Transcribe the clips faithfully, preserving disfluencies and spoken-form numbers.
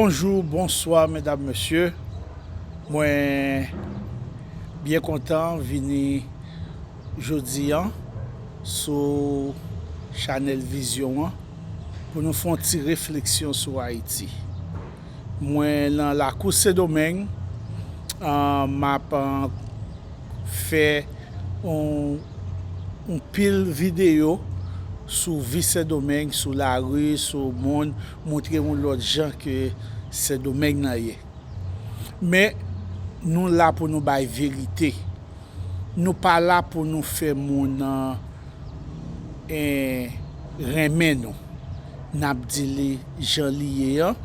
Bonjou, bonswa, medam, mesye. Mwen byen kontan vini jodi a sou chanèl Vizyon an pou nou fè yon ti refleksyon sou Ayiti. Mwen nan lakou Sendomeng, ah, m ap, ah, fè yon, yon pil videyo sou vi Sendomeng, sou lari, sou moun, montre yon lòt jan ke Sendomeng nan ye. Men, nou la pou nou bay verite. Nou pa la pou nou fè moun nan, eh, renmen nou. N ap di li jan li ye an.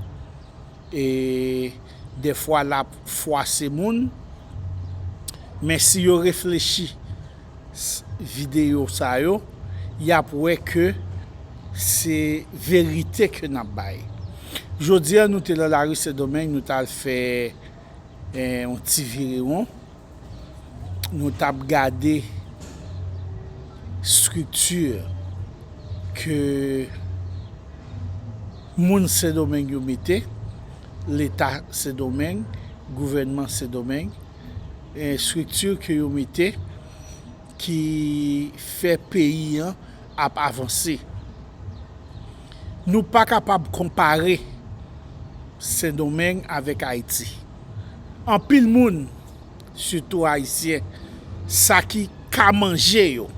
E dèfwa l ap fwase moun. Men si yo reflechi s-, videyo sa yo, y ap wè ke se verite ke n ap bay. Jodi a, nou te nan lari Sendomeng, nou t al fè, eh, yon ti virewon. Nou t ap gade estrikti ke moun Sendomeng yo mete, Leta Sendomeng, gouvènman Sendomeng, estrikti ke yo mete ki fè peyi an ap avanse. Nou pa kapab konpare Sendomeng avèk Ayiti. Anpil moun, sitou Ayisyen, sa ki ka manje yo,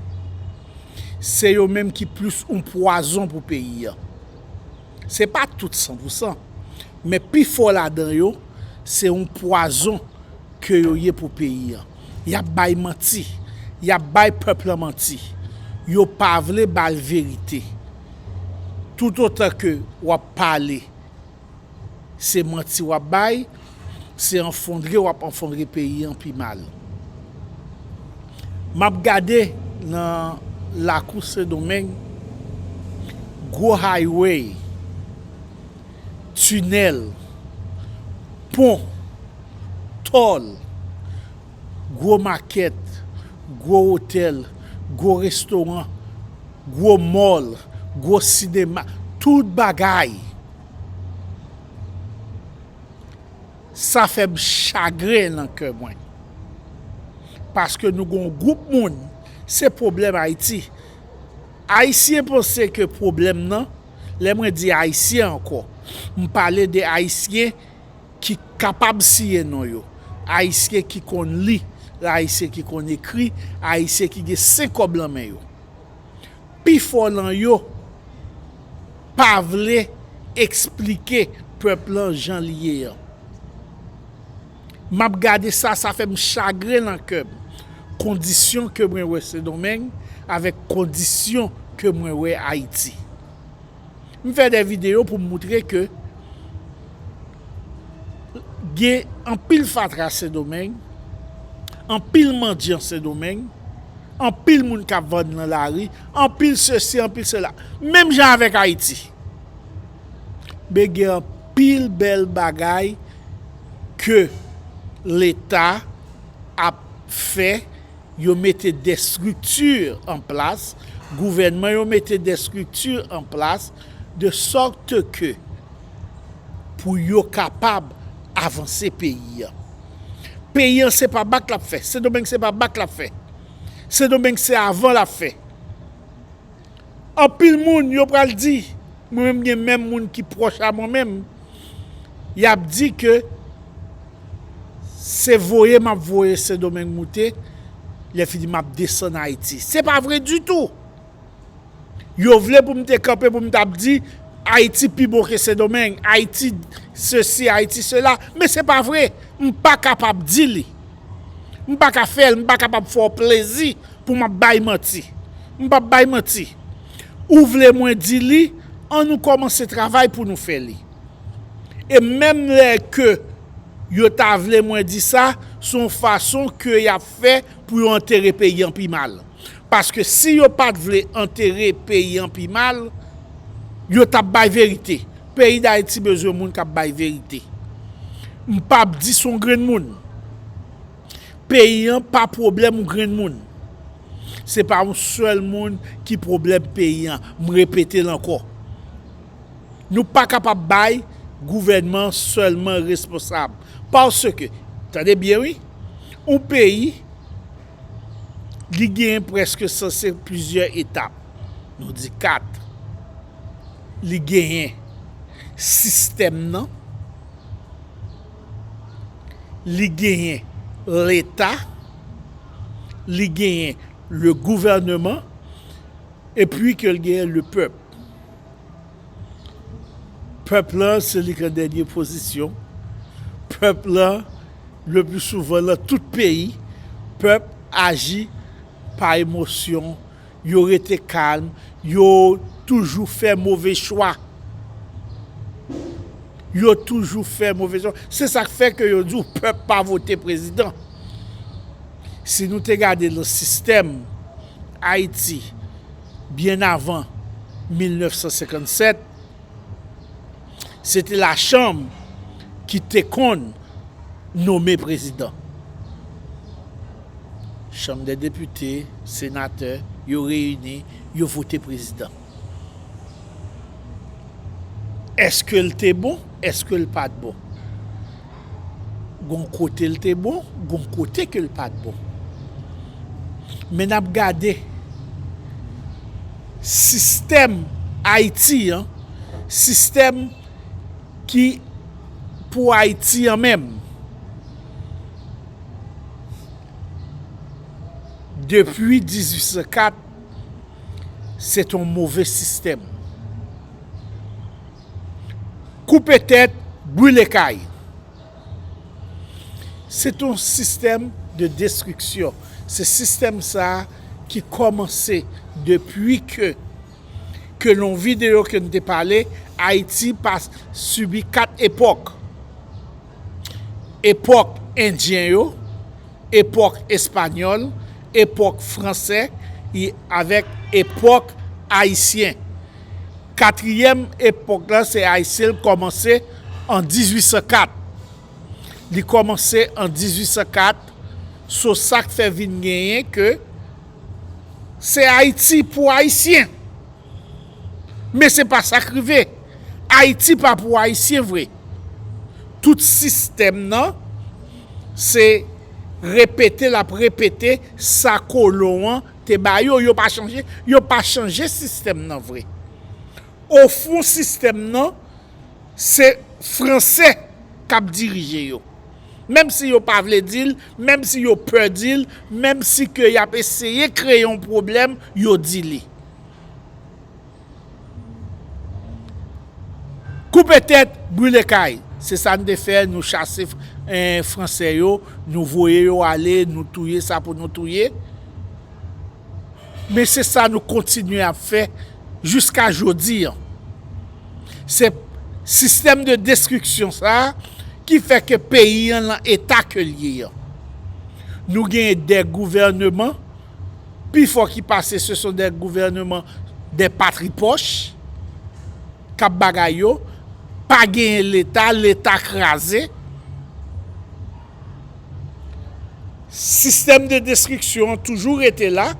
se yo menm ki plis yon pwazon pou peyi an. Se pa tout san pou san, men pifò ladan yo, se yon pwazon ke yo ye pou peyi an. Y ap bay manti. Y ap bay pèp lan manti. Yo pa vle ba l verite. Toutotan ke w ap pale, se manti w ap bay, se anfondre w ap anfondre peyi an pi mal. M ap gade nan lakou Sendomeng, gwo highway, tinèl, pon, tòl, gwo makèt, gwo otèl, gwo restoran, gwo mall, gwo sinema, tout bagay. Sa fè m chagren nan kè mwen. Paske nou gon gwoup moun, se pwoblèm Ayiti. Ayisyen panse ke pwoblèm nan, lè mwen di Ayisyen ankò, m pale de Ayisyen ki kapab siyen non yo, Ayisyen ki konn li, Ayisyen ki konn ekri, Ayisyen ki gen senk kòb lan men yo. Pifò lan yo pa vle eksplike pèp lan jan li ye an. M ap gade sa, sa fè m chagren nan kè m. Kondisyon ke mwen wè Sendomeng avèk kondisyon ke mwen wè Ayiti. M fè de videyo pou m moutre ke gen anpil fatra Sendomeng, anpil mandyan Sendomeng, anpil moun k ap vann nan lari, anpil sesi, anpil sela. Menm jan avèk Ayiti. Men gen anpil bèl bagay ke Leta ap fè, yo mete de estrikti an plas, gouvènman yo mete de estrikti an plas, de sòt ke pou yo kapab avanse peyi an. Peyi an se pa bak l ap fè, Sendomeng se pa bak l ap fè. Sendomeng se avan l ap fè. Anpil moun yo pral di, mwen menm gen menm moun ki pwòch a mwen menm, y ap di ke se voye m ap voye Sendomeng moute, lè fini m ap desann Ayiti. Se pa vre ditou. Yo vle pou m te kanpe pou m t ap di Ayiti pi bon ke Sendomeng, Ayiti sesi, Ayiti sela, men se pa vre. M pa kapab di li. M pa ka fè l, m pa kapab fè w plezi pou m ap bay manti. M p ap bay manti. Ou vle mwen di li, ann nou kòmanse travay pou nou fè li. E menm lè ke yo ta vle mwen di sa, se yon fason ke y ap fè pou yo antere peyi an pi mal. Paske si yo pa t vle antere peyi an pi mal, yo t ap bay verite. Peyi Dayiti bezwen moun k ap bay verite. M p ap di se yon grenn moun. Peyi an pa pwoblèm yon grenn moun. Se pa yon sèl moun ki pwoblèm peyi an. M repete l ankò. Nou pa kapab bay Gouvènman sèlman responsab. Paske, tande byen wi, yon peyi, li genyen prèske sanse plizyè etap. Nou di kat. Li genyen sistèm nan, li genyen Leta, li genyen le gouvernement, epi ke l genyen le pèp. Pèp lan, se li k an dènye pozisyon. Pèp lan, le pli souvan nan tout peyi, pèp aji pa emosyon, yo rete kalm, yo toujou fè move chwa. Yo toujou fè move chwa. Se sa k fè ke yo di w pèp pa vote prezidan. Si nou te gade nan sistèm Ayiti, byen avan mil nèf san senkann sèt, se te lachanm ki te konn nonmen prezidan. Chanm dè depite, senatè, yo reyini, yo vote prezidan. Èske l te bon? Èske l pa t bon? Gon kote l te bon, gon kote ke l pa t bon. Men n ap gade sistèm Ayiti an, sistèm ki pou Ayiti an menm. Depi dizuit san kat, se t on move sistèm. Koupe tèt, brile kay. Se t on sistèm de destriksyon. Se sistèm sa a ki kòmanse depi ke, ke nan videyo ke n te pale, Ayiti pa sibi kat epòk. Epòk endyen yo, epòk espanyòl, epòk fransè, e avèk epòk ayisyen. Katriyèm epòk la, se ayisyen, l kòmanse an dizuit san kat. Li kòmanse an dizuit san kat, so sa k fè vin genyen ke se Ayiti pou Ayisyen. Men se pa sa k rive. Ayiti pa pou Ayisyen vre. Tout sistèm nan, se repete, l ap repete sa kolon an te ba yo. Yo pa chanje, yo pa chanje sistèm nan vre. Ofon sistèm nan, se Fransè k ap dirije yo. Menm si yo pa vle di l, menm si yo pè di l, menm si ke y ap eseye kreye yon pwoblèm, yo di li. Koupe tèt, brile kay. Se sa n te fè, nou chase, eh, Fransè yo, nou voye yo ale, nou touye sa pou nou touye. Men se sa nou kontinye ap fè jiska jodi an. Se sistèm de destriksyon sa a ki fè ke peyi an lan eta ke l ye an. Nou genyen de gouvèneman, pifò ki pase, se son de gouvèneman de patripòch k ap bagay yo, pa genyen Leta, Leta kraze. Sistèm de destriksyon an toujou rete la,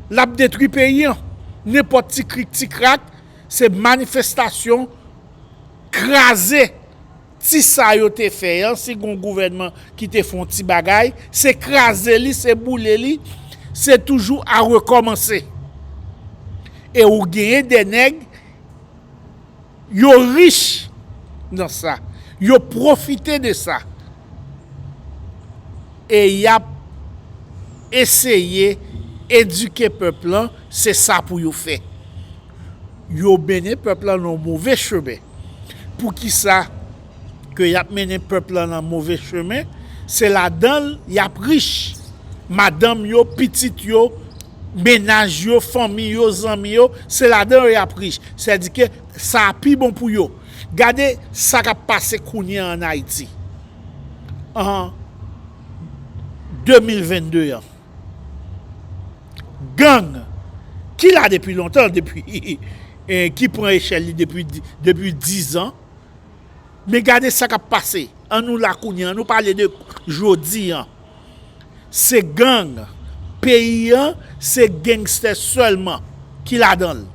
l ap detwi peyi an. Nenpòt ti krik ti krak, se manifestasyon, kraze ti sa yo te fè an, si gon gouvènman ki te fè yon ti bagay, se kraze li, se boule li, se toujou a rekòmanse. E ou genyen de nèg, yo rich nan sa, yo pwofite de sa. E y ap eseye edike pèp lan, se sa pou yo fè. Yo mennen pèp lan nan move chemen. Poukisa ke y ap mennen pèp lan nan move chemen? Se ladan l y ap rich. Madanm yo, pitit yo, mennaj yo, fanmi yo, zanmi yo, se ladan yo y ap rich. Sètadi ke sa a pi bon pou yo. Gade sa k ap pase kounye a ann Ayiti. An de mil vennde an. Gang ki la depi lontan, depi, eh, ki pran echèl li depi, depi diz an. Men gade sa k ap pase. An nou la kounye a, an nou pale de jodi an. Se gang. Peyi an, se gangstè sèlman ki ladan l.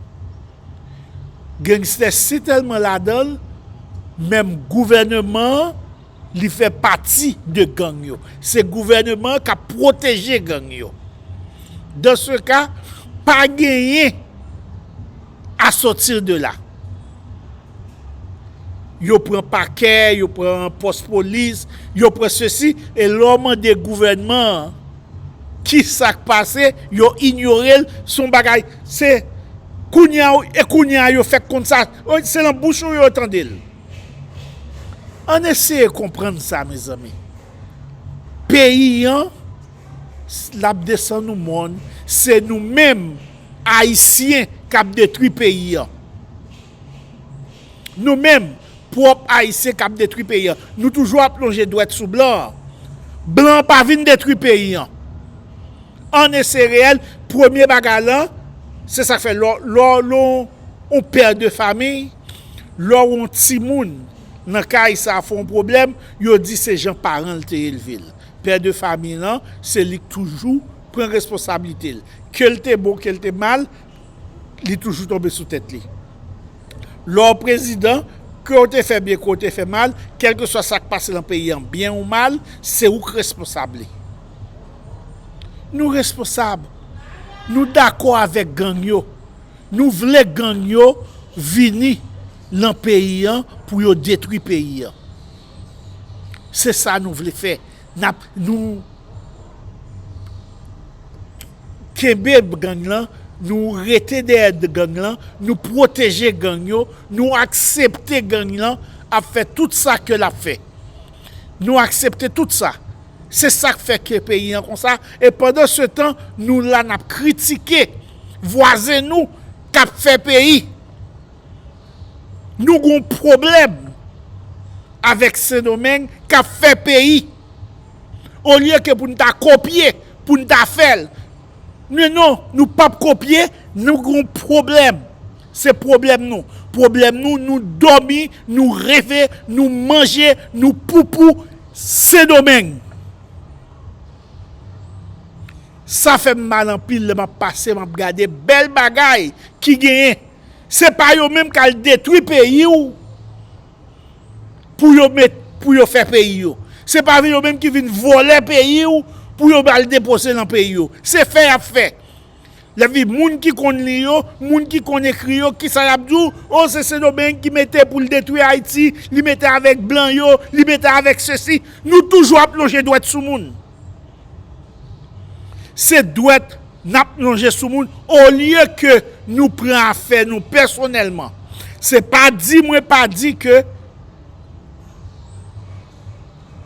Gangstè si tèlman ladan l, Menm gouvèneman an, li fè pati de gang yo. Se gouvèneman an k ap pwoteje gang yo. Dans ce cas, pa genyen à sortir de là. Yo pran pakè, yo pran pòs polis, yo pran sesi, e lè w mande gouvènman an ki sa k pase, yo inyore l, se yon bagay, se kounye a, e kounye a yo fèk konn sa, se nan bouch ou yo tande l. Ann eseye konprann sa, mezanmi. Peyi an, l ap desann ou mòn, se nou menm, Ayisyen, k ap detwi peyi an. Nou menm, pwòp Ayisyen k ap detwi peyi an. Nou toujou ap lonje dwèt sou blan an. Blan an pa vin detwi peyi an. Ann eseye reyèl, premye bagay lan, se sa k fè lè w, lè w, lè w yon pè de famiy, lè w yon timoun nan kay sa a fè yon pwoblèm, yo di se jan paran l te elve l. Pè de famiy lan, se li k toujou pran responsablite l. Ke l te bon, ke l te mal, li toujou tonbe sou tèt li. Lè w prezidan, ke w te fè byen, ke w te fè mal, kèlkeswa sa k pase nan peyi an, byen ou mal, se ou k responsab li. Nou responsab. Nou dakò avèk gang yo. Nou vle gang yo vini nan peyi an pou yo detwi peyi an. Se sa nou vle fè. N ap, nou kenbe gang lan, nou rete dèyè gang lan, nou pwoteje gang yo, nou aksepte gang lan ap fè tout sa ke l ap fè. Nou aksepte tout sa. Se sa k fè ke peyi an konsa. E pandan se tan, nou la n ap kritike vwazen nou k ap fè peyi. Nou gon pwoblèm avèk Sendomeng k ap fè peyi. Olye ke pou n ta kopye, pou n ta fè l. Men non, nou p ap kopye, nou gon pwoblèm. Se pwoblèm nou. Pwoblèm nou, nou dòmi, nou reve, nou manje, nou poupou Sendomeng. Sa fè m mal anpil lè m ap pase, m ap gade bèl bagay ki genyen. Se pa yo menm k al detwi peyi w pou yo met, pou yo fè peyi yo. Se pa yo menm ki vin vòlè peyi w pou yo al depoze nan peyi yo. Se fè y ap fè. Lè vi moun ki konn li yo, moun ki konn ekri yo, kisa y ap di w? O, se Sendomeng ki mete pou l detwi Ayiti, li mete avèk blan yo, li mete avèk sesi. Nou toujou ap lonje dwèt sou moun. Se dwèt n ap lonje sou moun, olye ke nou pran afè nou pèsonèlman. Se pa di mwen pa di ke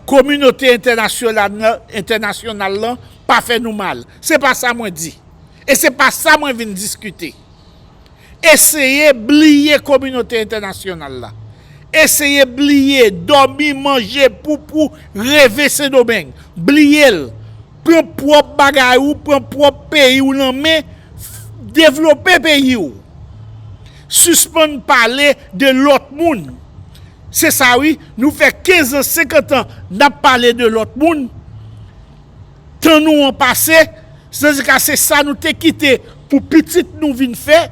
kominote entènasyonal lan, entènasyonal lan pa fè nou mal. Se pa sa mwen di. E se pa sa mwen vin diskite. Eseye bliye kominote entènasyonal la. Eseye bliye dòmi, manje, poupou, reve Sendomeng. Bliye l. Pran pwòp bagay ou, pran pwòp peyi w nan men, f-, devlope peyi w. Sispann pale de lòt moun. Se sa wi, nou fè kenz an, senkant an, n ap pale de lòt moun. Tan nou an pase, sètadi ka se sa nou te kite pou pitit nou vin fè,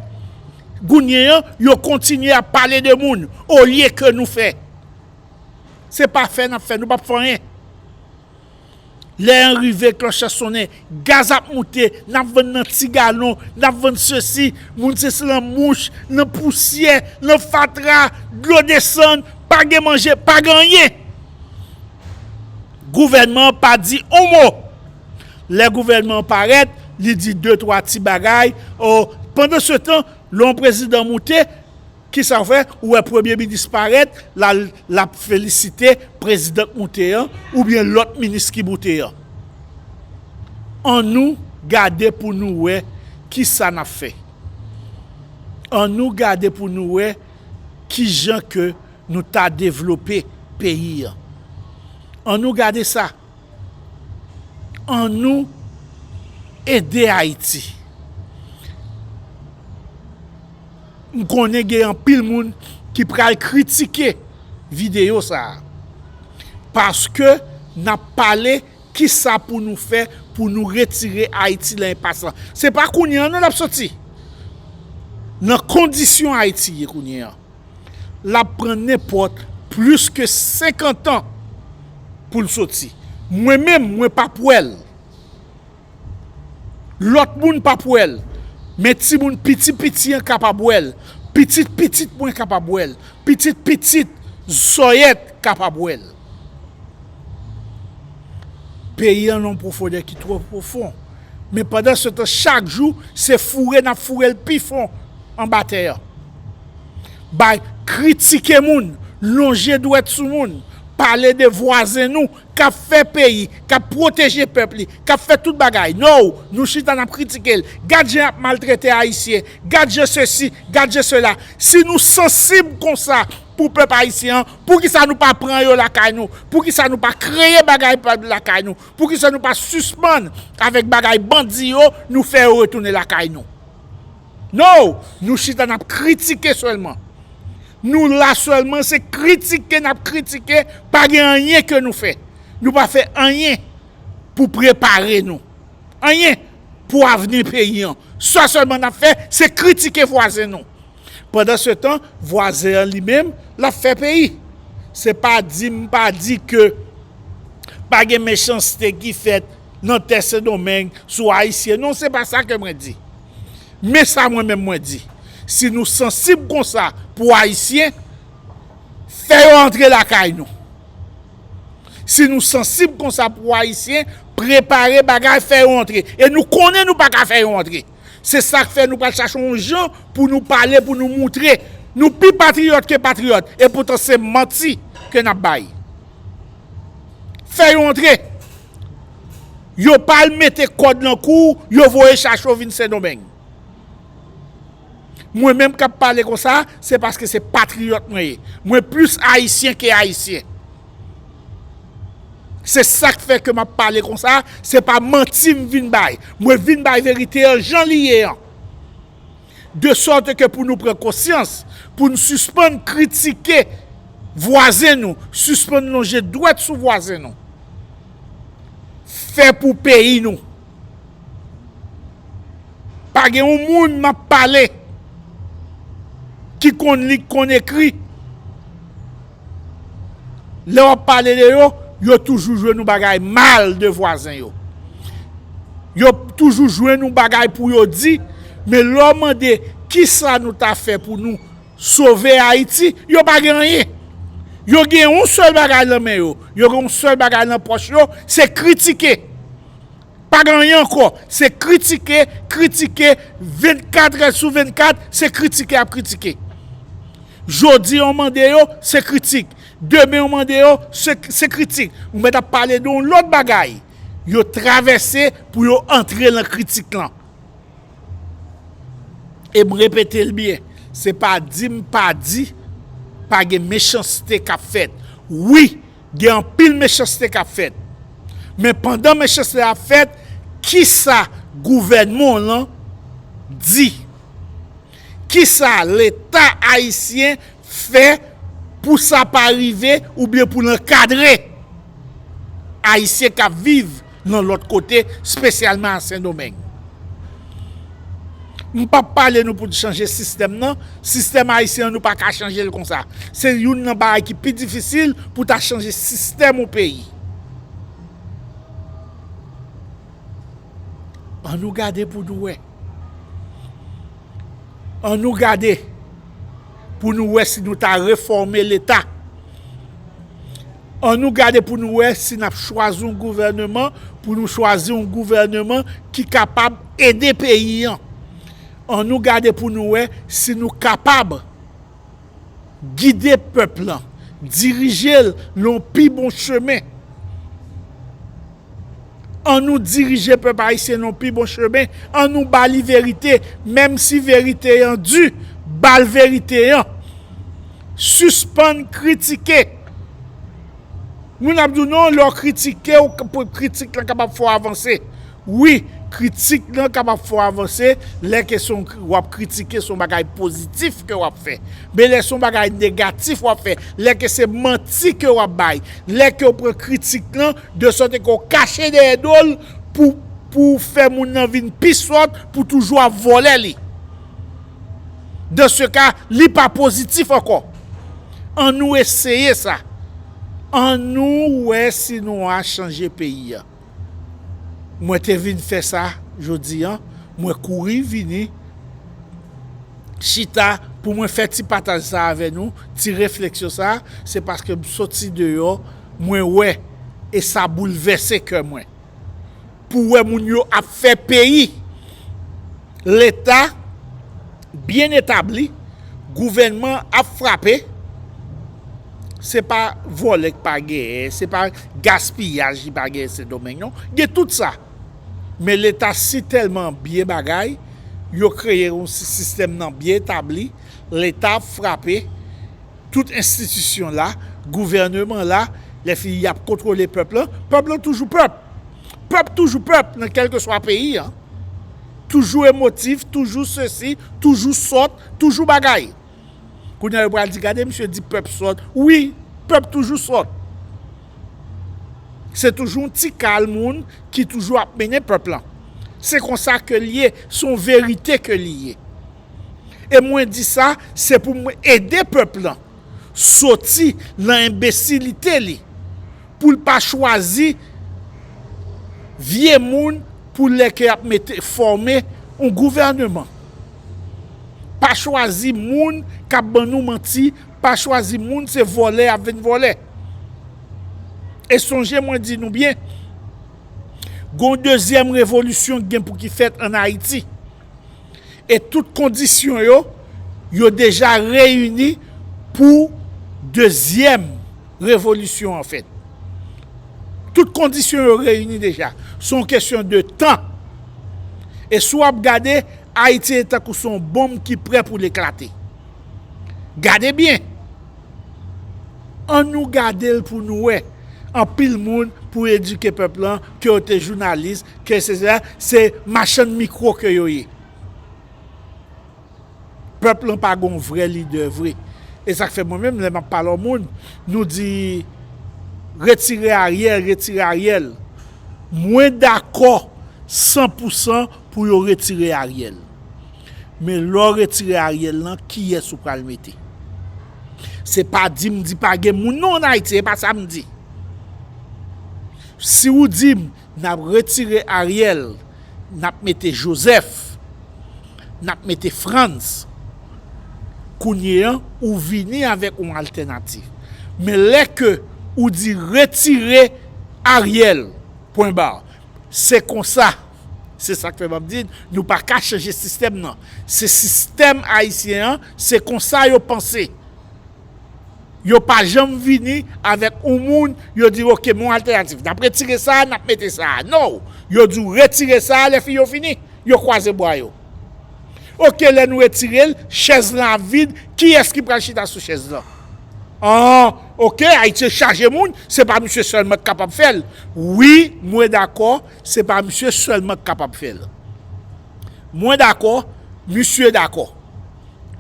kounye an, yo kontinye ap pale de moun, olye ke nou fè. Se pa fè n ap fè, nou p ap fè anyen. Lè an rive, klòch la sonnen, gaz ap moute, n ap vann nan ti galon, n ap vann sesi, moun se, se nan mouch, nan pousyè, nan fatra, dlo desann, pa gen manje, pa gen anyen. Gouvènman an pa di on mo. Lè gouvènman an parèt, li di de, twa ti bagay. O, pandan se tan, lè yon prezidan moute, kisa w fè? Ou wè premye minis parèt, l al, l ap felisite prezidan k moute an, oubyen lòt minis ki moute an. Annou gade pou nou wè kisa n ap fè. Annou gade pou nou wè kijan ke nou ta devlope peyi an. Annou gade sa. Annou ede Ayiti. M konnen gen anpil moun ki pral kritike videyo sa a. Paske n ap pale kisa pou nou fè pou nou retire Ayiti nan enpas lan. Se pa kounye an non l ap soti. Nan kondisyon Ayiti ye kounye an, l ap pran nenpòt plis ke senkant an pou l soti. Mwen menm, mwen p ap wè l. Lòt moun p ap wè l. Men timoun piti piti an kapab wè l. Pitit pitit mwen kapab wè l. Pitit pitit Sòyèt kapab wè l. Peyi an nan yon pwofondè ki twò pwofon. Men pandan se tan, chak jou, se foure n ap foure l pi fon anba tè a. Bay, kritike moun, lonje dwèt sou moun, pale de vwazen nou k ap fè peyi, k ap pwoteje pèp li, k ap fè tout bagay. No, nou chita n ap kritike l. Gad jan y ap maltrete Ayisyen, gad jan sesi, gad jan sela. Si nou sansib konsa pou pèp ayisyen an, poukisa nou pa pran yo lakay nou? Poukisa nou pa kreye bagay pa lakay nou? Poukisa nou pa sispann avèk bagay bandi yo, nou fè yo retounen lakay nou? No! Nou chita n ap kritike sèlman. Nou la sèlman, se kritike n ap kritike, pa gen anyen ke nou fè. Nou pa fè anyen pou prepare nou. Anyen pou avni peyi an. Sa sèlman n ap fè, se kritike vwazen nou. Pandan se tan, vwazen an li menm, l ap fè peyi. Se pa di m pa di ke pa gen mechanste ki fèt nan tè Sendomeng sou Ayisyen. Non, se pa sa ke mwen di. Men sa mwen menm mwen di. Si nou sansib konsa pou Ayisyen, fè yo antre lakay nou. Si nou sansib konsa pou Ayisyen, prepare bagay, fè yo antre. E nou konnen nou pa ka fè yo antre. Se sa k fè nou pral chache yon jan pou nou pale, pou nou moutre nou pi patriyòt ke patriyòt. Epoutan se manti ke n ap bay. Fè yo antre. Yo pa al mete kòd nan kou w, yo voye chache w vin Sendomeng. Mwen menm k ap pale konsa, se paske se patriyòt mwen ye. Mwen plis ayisyen ke ayisyen. Se sa k fè ke m ap pale konsa, se pa manti m vin bay. Mwen vin bay verite an jan li ye an. De sòt ke pou nou pran konsyans, pou nou sispann kritike vwazen nou, sispann lonje dwèt sou vwazen nou. Fè pou peyi nou. Pa gen yon moun m ap pale ki konn li, ki konn ekri. Lè w ap pale de yo, yo toujou jwenn yon bagay mal de vwazen yo. Yo toujou jwenn yon bagay pou yo di, men lè w mande kisa nou ta fè pou nou sove Ayiti, yo pa gen anyen. Yo gen yon sèl bagay nan men yo, yo gen yon sèl bagay nan pòch yo, se kritike. Pa gen anyen ankò. Se kritike, kritike, vennkat è sou vennkat, se kritike y ap kritike. Jodi a w mande yo, se kritik. Demen w mande yo, se, se kritik. Ou mèt ap pale de yon lòt bagay. Yo travèse pou yo antre nan kritik lan. E m repete l byen, se pa di m pa di, pa gen mechanste k ap fèt. Wi, gen anpil mechanste k ap fèt. Men pandan mechanste a ap fèt, kisa gouvènman w lan di? Kisa Leta ayisyen fè pou sa pa rive oubyen pou l ankadre Ayisyen k ap viv nan lòt kote, espesyalman a Sendomeng? M p ap pale nou pou n chanje sistèm nan. Sistèm ayisyen an, nou pa ka chanje l konsa. Se youn nan bagay ki pi difisil pou ta chanje sistèm yon peyi. Ann nou gade pou nou wè. Ann nou gade pou nou wè si nou ta refòme Leta. Ann nou gade pou nou wè si n ap chwazi yon gouvèneman, pou nou chwazi yon gouvèneman ki kapab ede peyi an. Ann nou gade pou nou wè si nou kapab gide pèp lan, dirije l nan yon pi bon chemen. Ann nou dirije pèp ayisyen nan yon pi bon chemen. Ann nou ba li verite, menm si verite an di, ba l verite an. Sispann kritike. Moun ap di w non, lè w kritike, w k-, kritik lan kapab fè w avanse. Wi, kritik lan kapab fè w avanse lè ke se yon kri-, w ap kritike, se yon bagay pozitif ke w ap fè. Men lè se yon bagay negatif w ap fè, lè ke se manti ke w ap bay, lè ke w pran kritik lan, de sòt ke w kache dèyè do l pou, pou fè moun nan vin pi sòt, pou toujou ap vòlè li. Dans ce cas, li pa pozitif ankò. An nou eseye sa. An nou wè si nou a chanje peyi a. Mwen te vin fè sa jodi a, mwen kouri vini chita pou mwen fè ti pataj sa avè nou, ti refleksyon sa, se paske m soti deyò, mwen wè, e sa boulvèse kè mwen. Pou wè moun yo ap fè peyi. Leta byen etabli, gouvènman ap frape. Se pa vòlè k pa genyen, se pa gaspiyaj ki pa genyen Sendomeng non. Gen tout sa. Men Leta si tèlman byen bagay, yo kreye yon si-, sistèm nan byen etabli, Leta ap frape, tout enstitisyon la, gouvènman la, lè fini y ap kontwole pèp lan, pèp lan toujou pèp. Pèp toujou pèp nan kèlkeswa peyi a. Toujou emotif, toujou sesi, toujou sòt, toujou bagay. Kounye a yo pral di, gade misye di pèp sòt. Wi, pèp toujou sòt. Se toujou yon ti kal moun ki toujou ap mennen pèp lan. Se konsa ke l ye, se yon verite ke li ye. E mwen di sa, se pou mwen ede pèp lan soti nan enbesilite li, pou l pa chwazi vye moun pou lè ke y ap mete, fòme yon gouvènman. Pa chwazi moun k ap ban nou manti, pa chwazi moun se vòlè y ap vin vòlè. E sonje mwen di nou byen, gon dezyèm revolisyon k gen pou ki fèt ann Ayiti. E tout kondisyon yo, yo deja reyini pou dezyèm revolisyon an fèt. Tout kondisyon yo reyini deja. Se yon kesyon de tan. E si w ap gade, Ayiti e tankou se yon bonm ki prè pou l eklate. Gade byen. An nou gade l pou nou wè. Anpil moun pou edike pèp lan, ke yo te jounalis, ke se sa, se machann mikwo ke yo ye. Pèp lan pa gon vrè lidè vre. E sa k fè mwen menm, lè m ap pale yon moun, nou di, retire Ariel, retire Ariel. Mwen dakò san pou san pou yo retire Ariel. Men lè w retire Ariel lan, kiyès ou pral mete? Se pa di m di pa gen moun non ann Ayiti, e pa sa m di. Si w di m, n ap retire Ariel, n ap mete Joseph, n ap mete Frantz. Kounye a, ou vini avèk yon altènativ. Men lè ke ou di retire Ariel, pwen ba. Se konsa. Se sa k fè m ap di, nou pa ka chanje sistèm nan. Se sistèm ayisyen an, se konsa yo panse. Yo pa janm vini avèk yon moun, yo di, "Ok, men yon altènativ. N ap retire sa a, n ap mete sa a." Non! Yo di w, "Retire sa a," lè fi yo fini, yo kwaze bra yo. Ok, lè nou retire l, chèz lan ap vid, kiyès ki pral chita sou chèz lan? Ah, ok, Ayiti chaje moun, se pa misye sèlman k kapab fè l. Wi, mwen dakò, se pa misye sèlman k kapab fè l. Mwen dakò, misye dakò.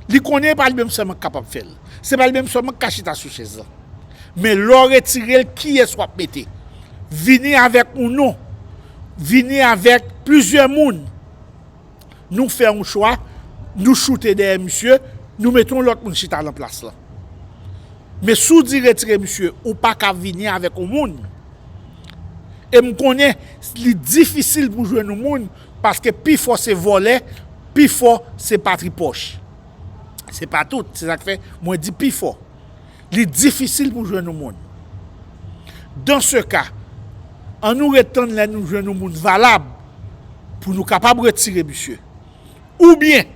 Li konnen e pa li menm sèlman k kapab fè l. Se pa li menm sèlman k ka chita sou chèz lan. Men lè w retire l, kiyès w ap mete? Vini avèk yon non. Vini avèk plizyè moun. Nou fè yon chwa, nou choute dèyè misye, nou mete yon lòt moun chita nan plas lan. Men si w di retire misye, ou pa ka vini avèk yon moun. E m konnen li difisil pou jwenn yon moun, paske pifò se vòlè, pifò se patripòch. Se pa tout, se sa k fè mwen di pifò. Li difisil pou jwenn yon moun. Dans ce cas, an nou ret tann lè nou jwenn yon moun valab pou nou kapab retire misye. Oubyen,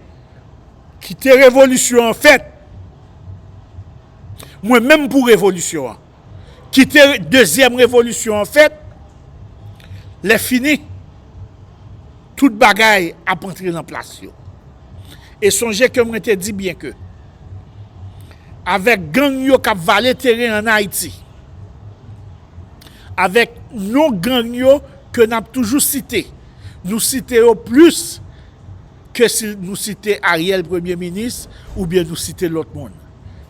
kite revolisyon an fèt. Mwen menm pou revolisyon an. Kite re-, dezyèm revolisyon an fèt. Lè fini, tout bagay ap antre nan plas yo. E sonje ke mwen te di byen ke avèk gang yo k ap vale teren ann Ayiti, avèk non gang yo ke n ap toujou site, nou site yo plis ke si nou site Ariel premye minis oubyen nou site lòt moun.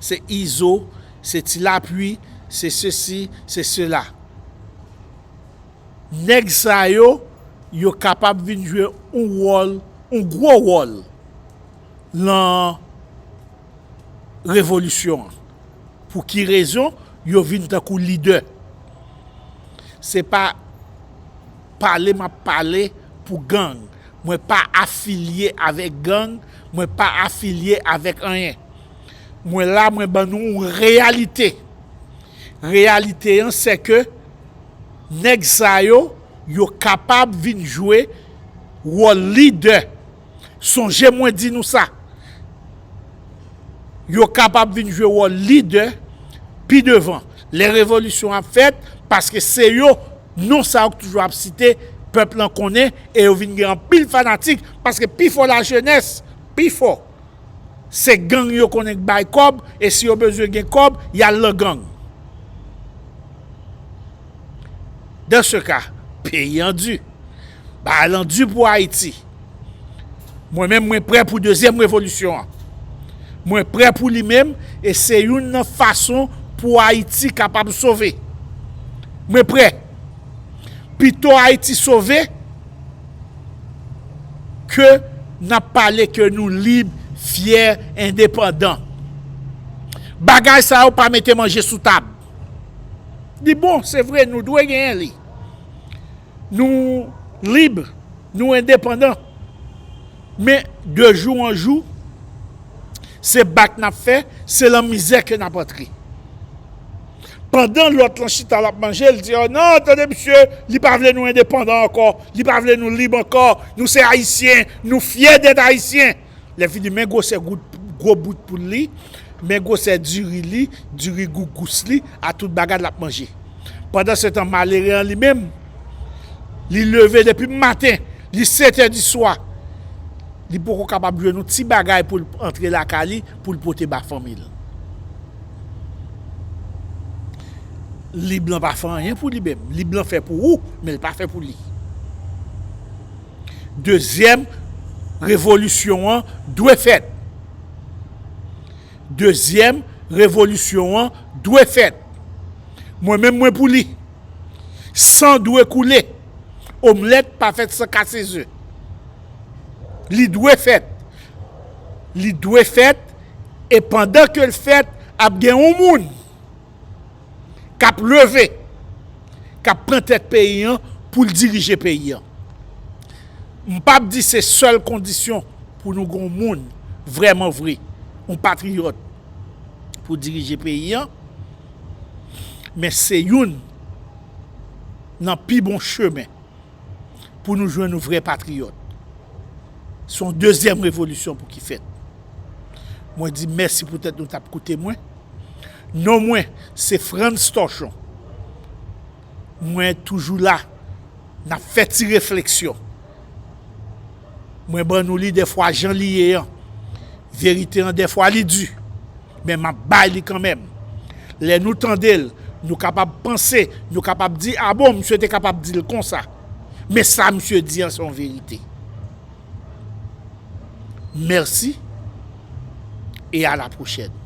Se Izo, se Ti Lapli, se sesi, se sela. Nèg sa yo, yo kapab vin jwe yon wòl, yon gwo wòl nan revolisyon an. Pou ki rezon? Yo vin tankou lidè. Se pa pale m ap pale pou gang. Mwen pa afilye avèk gang, mwen pa afilye avèk anyen. Mwen la, mwen ban nou yon reyalite. Reyalite an, se ke nèg sa yo, yo kapab vin jwe wòl lidè. Sonje mwen di nou sa. Yo kapab vin jwe wòl lidè pi devan. Lè revolisyon ap fèt, paske se yo, non sa yo k toujou ap site, pèp lan konnen, e yo vin gen anpil fanatik, paske pi fò lajenès, pi fò, se gang yo konnen k bay kòb, e si yo bezwen gen kòb, y al nan gang. Dan se ka, peyi an di. Bagay lan di pou Ayiti. Mwen menm, mwen prè pou dezyèm revolisyon an. Mwen prè pou li menm, e se youn nan fason pou Ayiti kapab sove. Mwen prè. Pito Ayiti sove, ke n ap pale ke nou lib, fyè, endepandan. Bagay sa yo pa mete manje sou tab. Li bon, se vre, nou dwe genyen li. Nou lib, nou endepandan. Men, de jou an jou, se bat n ap fè, se lan mizè ke n ap antre. Pandan lòt lan chita l ap manje, l di, "Oh non, tande misye, li pa vle nou endepandan ankò, li pa vle nou lib ankò, nou se Ayisyen, nou fyè dèt Ayisyen." Lè fini, men gwosè gout, gwo bout poul li, men gwosè diri li, diri gougous li, a tout bagay l ap manje. Pandansetan, malere an li menm, li leve depi maten, li sèt è di swa, li poko kapab jwenn yon ti bagay pou l antre lakay li, pou l pote ba fanmi l. Lib lan pa fè anyen pou li menm. Lib lan fè pou ou, men l pa fè pou li. Dezyèm revolisyon an dwe fèt. Dezyèm revolisyon an dwe fèt. Mwen menm, mwen pou li. San dwe koule. Omlèt pa fèt san kase ze. Li dwe fèt. Li dwe fèt. E pandan ke l fèt, ap gen yon moun k ap leve, k ap pran tèt peyi an pou l dirije peyi an. M p ap di se sèl kondisyon pou nou gen yon moun vrèman vre, yon patriyòt pou dirije peyi an, men se youn nan pi bon chemen pou nou jwenn yon vrè patriyòt. Se yon dezyèm revolisyon pou ki fèt. Mwen di mèsi poutèt nou t ap koute mwen. Non mwen, se Frantz Torchon. Mwen toujou la. N ap fè ti refleksyon. Mwen ban nou li dèfwa jan li ye an. Verite an dèfwa li di. Men m ap bay li kanmenm. Lè nou tande l, nou kapab panse, nou kapab di, "A bon, misye te kapab di l konsa." Men sa misye di an se yon verite. Mèsi e a la pwochèn.